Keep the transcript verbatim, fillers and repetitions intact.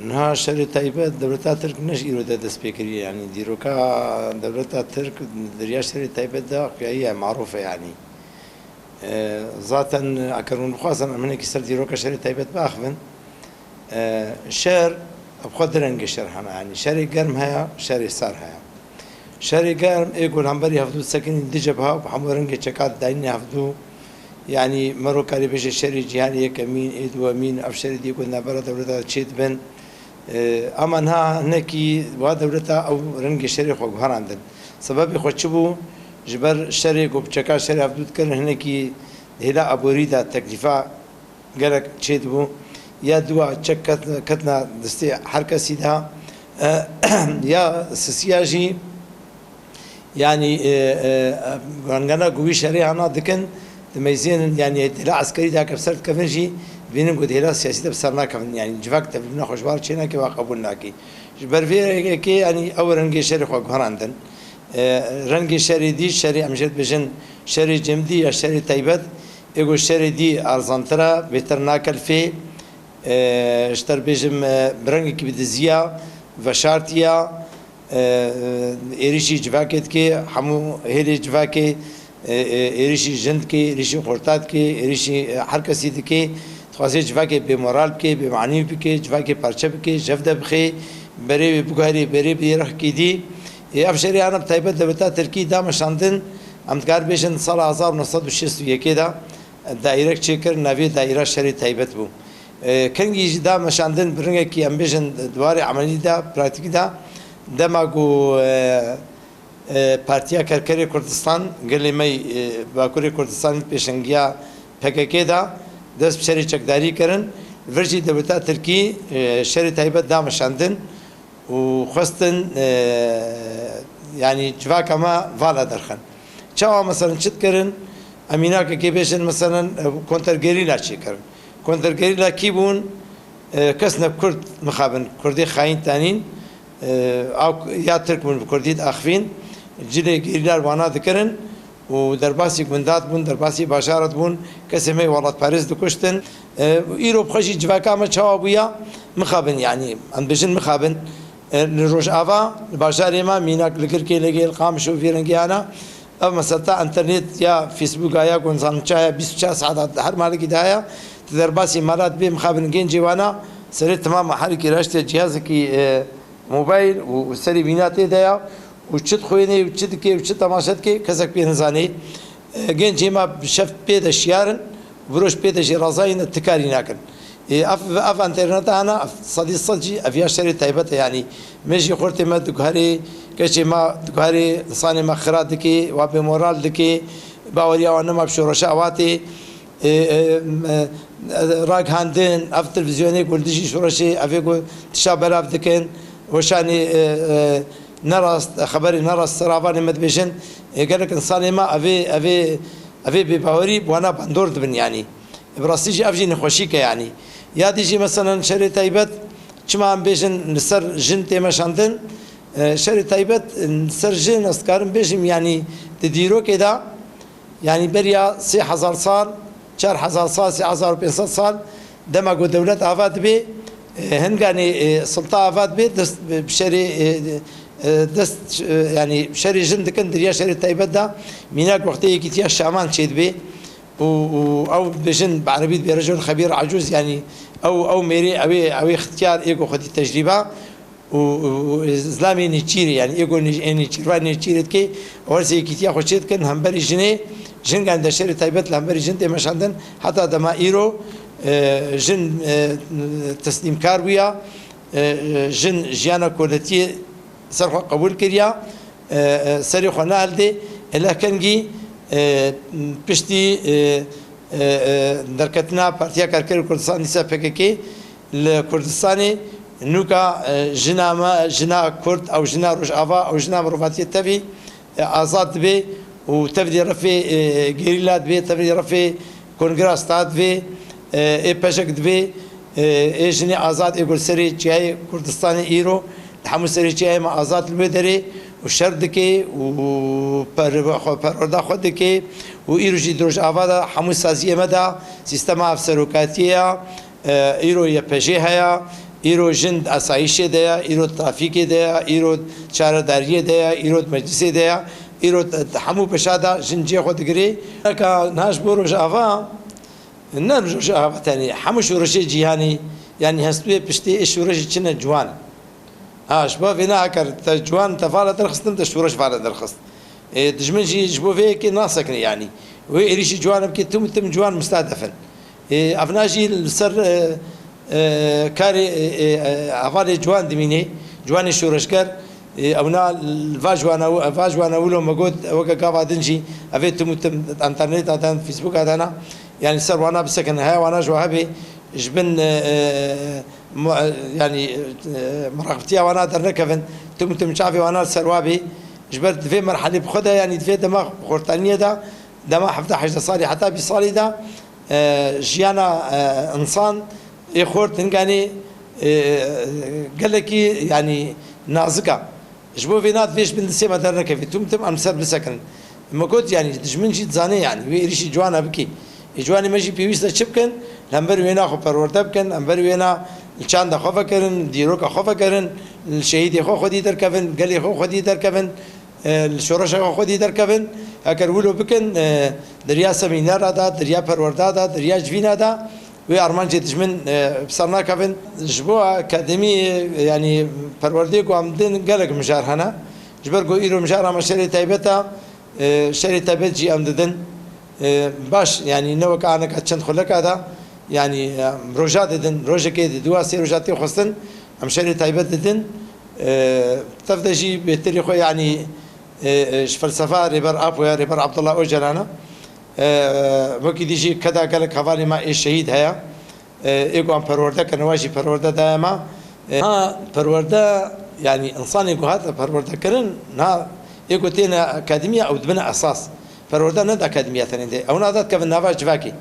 Niha şerê taybet dewleta Tirk ne ji îro de dest pê kiriye, yanî dîroka dewleta Tirk di riya şerê taybet de xuyayiye, marûf e yanî. E, zaten eger hûn bixwazin em hinekî ser dîroka şerê taybet biaxivin, e, şer bi xwe du rengê şer hene, yanî şerê germ heye, şerê sar heye. Şerê germ ê ku li hemberî hevdû sekinî di cebha û bi hemû rengê çeka dayînê hevdû, yanî mero karê bêje şerê cîhanê yekemîn, ê duwemîn, ev şerê dî ku navbera dewleta de çê dibin. E, ama niha hinekî wa dewleta ew rengê şerê xwe guherandin. Sebebê xwe çi bû? Ji ber şerê ku bi çeka şerê hevdû dikirin, hinekî hêla aborî de teklîfa gelek çêdibû. Ya dua çek ket-, ketina destê her kesî de, e, ya sisiya jî, yanî, e, e, rengana ku wî şerê hana dikin, dimeyzênin, yanî hêla eskerî de ke bi ser dikevin jî, dibînin ku di hêla siyasî de bi ser nakevin. Yanî civak tevlîna xwe ji bar çênake, wa qebûl nake. Ji ber vê yekê, yanî ew rengê şerê xwe guherandin. E, rengê şerê dî, şerê em jê dibêjin şerê cemdî ya şerê taybet, ê ku şerê dî erzantir e, bêtir nakelfê, e, ji te re bêjim, e, bi rengekî bi diziya, veşartiya, e, êrîşî civakê dike, hemû hêlê civakê, e, e, êrîşî jin dike, êrîşî xorta dike, êrîşî, e, her kesî dike, dixwaze civakê bêmoral bike, bêmanî bike, civakê parçe bike, jev de bixe, berê wê biguherê, berê bidê rexkî dî. Ê, ev şerê ana bi taybet dewleta Tirkî dameşandin, em dikar bêjin sala hezar û neh sed û şêst û yekê de, daîrek çêkir, navê daîra şerê taybet bû. E, kengî jî da meşandin bi rengekî, em bêjin, di warê emelî de, pratîkî de, dema ku, e, e, Partiya Kerkerê Kurdistan, gelê me, e, Bakurê Kurdistan pêşengiya P K K de dest bi şerê çekdarî kirin, vir jî dewleta Tirkî, e, şerê taybet da meşandin. û xwestin, e, yanî civaka me vala derxin. Çawa meselen çi dikirin? Em mînakekê bêjin meselen, e, kontergerîla çêkirin. Kontergerîla kî bûn? E, kes ne Kurd mixabin, Kurdê xayîn tanîn, e, ew ya Tirk bûn bi Kurdî diaxivîn, cilê gerîla li wana dikirin. û derbasî gunda dibûn, derbasî bajara dibûn, kesê me yê welatparêz dikuştin. E, îro bi xwe jî civaka me çawa bûya, mixabin, yanî em dibêjin mixabin. E, li Rojava, li bajarê me, mînak li Girkê, li Qamişlo, vî rengî hene. Ev mesela ta înternet ya Facebooka ya ku nizanim çaye bîst û çar saeta her malekî de heye. Tu derbasî mala dibê mixabin gencê wana, serê timama herikî raştiye cihazekî, e, mobayl û, û serê mîna tê de ya û çi dixwênê û çi dike û çi temaşe dike kesek pê nizanê. E, gencê me bi şev pê de şiyar in, bi roj pê de jî razayî ne, ti karî nakin. E, ev, ev înterneta hene, ev sedî sed jî ev ya şerê taybet e, yanî me jî xortê me diguherê, keçê me diguherê, insanê me xira dike, wa bêmoral dike, baweriya wan nema bi şoreşa ava tê. E, e, e, ragihandin, ev televîzyonê ku li dijî şoreşê, ev ê ku tişa belav dikin, weşanê, e, e, nerast, xeberê nerast ser avanê me dibêjin, e, gelek insanê me evê, evê, evê bêbawerî bi wana bandor dibin, yanî. Bi rastî jî ev jî nexweşîk e, yanî. Ya dî jî meselen şerê taybet, çima em bêjin li ser jin tê meşandin, e, şerê taybet, e, li ser jin ez dikarim bêjim, yanî di dîrokê de, Yanî beriya sê hezar sal, çar hezar sal, sê hezar û pênc sed sal, dema ku dewlet ava dibe, e, hinganê, e, silta ava dibe, dest bi şerê, e, e, dest, e, yanî şerê jin dikin, di riya şerê taybet de, mînak wextê yekîtiya Şaman çêdibe û, û ew dibêjin, bi erebî dibê rejul xebîr acûz, yanî ew, ew mêrê, ew ê, ew ê xityar ê ku xwedî tecrîba, û, û, û zilamê nêçîrê, yanî ê ku nê-, ê nêçîrvan nêçîrê dike, wersê yekîtiya xwe çê dikin, hemberî jinê, jingan de şerê taybet li hemberî jin tê meşandin, heta dema îro, e, jin, e, teslîmkar bûya, e, e, jin jiyana koletiyê ser xwe qebûl kiriya, e, e, serê xwe neeldê, e, leh kengî, e, piştî, e, e, e, derketina Partiya Karkerê Kurdistan, dîsa P K K, li Kurdistanê nûka, e, jina me, jina Kurd, ew jina Rojava, ew jina mirovatiyê tevî, e, azad dibe û tevlî refê, e, gerîla dibe, tevlî refê kongra stad dibe, e, ê pejek dibe, e, ê jinê azad ê ku li serê çiyayê Kurdistanê îro, li hemû serê çiyayê me azad li wê derê û şer dike û per-, xwe perwerda xwe dike û îro jî di Rojava de hemû saziyê me de sîstema hevserokatiyê ya, e, îro Y P J heye, Îro jin di asayîşê de ye, îro di trafîkê de ye, îro di çaredariyê de ye, îro di meclisê de ye, îro di, di hemû beşa de jin cihê xwe digirê. Eka niha ji bo Rojava, ne Rojava tenê, hemû şoreşê cîhanê, yanî hestûyê piştê ê şoreşê çi ne ciwan. Ha, ji bo vê ne eker te ciwan te vala derxistin, te şoreş vala derxist. Ê, dijmin jî ji bo vê yekê nasekine yanî. Wê êrîşî ciwan bike, tim tim ciwan mistedef in. Ê, evna jî li ser, e, e, karê, e, e, e, hevalê ciwan dimîne, ciwanê şoreşger, e, ewna li va ciwana, va ciwana wilo me got, weke gava din jî, evê tim û tim interneta de, Facebooka de ne, yanî ser wana bisekine, heya wana ji we hebe, ji bin, e, e, mu-, yanî, e, miraqibtiya wana dernekevin, tim û tim çavê wana li ser wa bê. Ji ber di vê merhelê bi xwe de, yanî di vê dema xortaniyê de, dema hevdeh hejdeh salî heta bîst salî de, e, jiyana, e, însan ê xort hinganê, e, gelekî, yanî nazik e. Ji bo vê na divê ji bin distê me dernekevî. Tim tim em li ser bisekinin. Me got, yanî dijmin jî dizane, yanî wê êrîşî ciwana bikî. Ê ciwanê me jî pêwîst e çi bikin? Li hember wêna xwe perwerde bikin, li hember wêna li çanda xwe vekirin, dîroka xwe vekirin, li şehîdê xwe xwedî derkevin, gelê xwe xwedî derkevin, e, li şoreşa xwe xwedî derkevin. Eger wilo bikin, e, di riya semînera de, di riya perwerda de, di riya civîna de, wê armancê dijmin, e, bi ser nakevin. Ji bo akademî, e, yanî perwerdê ku em din gelek mijar hene. Ji ber ku îro mijara me şerê taybet e, e, şerê taybet jî em didin. E, baş, yanî ne weke aneka çend xuleka de, yanî, e, roja didin, rojekê di dua sê roja tê xwestin, em şerê taybet didin. E, tev de jî bêhtirî xwe, yanî, e, e, ji felsefa Rêber Apo ye, Rêber Abdullah Ocalan e. E, wekî dî jî keda gelek hevalê me ê şehîd heye. E, ê ku em perwerde kirin, we jî perwerde daye me. E, ha, perwerde, yanî însanê ku hate perwerde kirin, na ê ku têne akademiya ew dibine esas. Perwerde ne di akademiya tenê de. Ew na de dikevin nava civakê.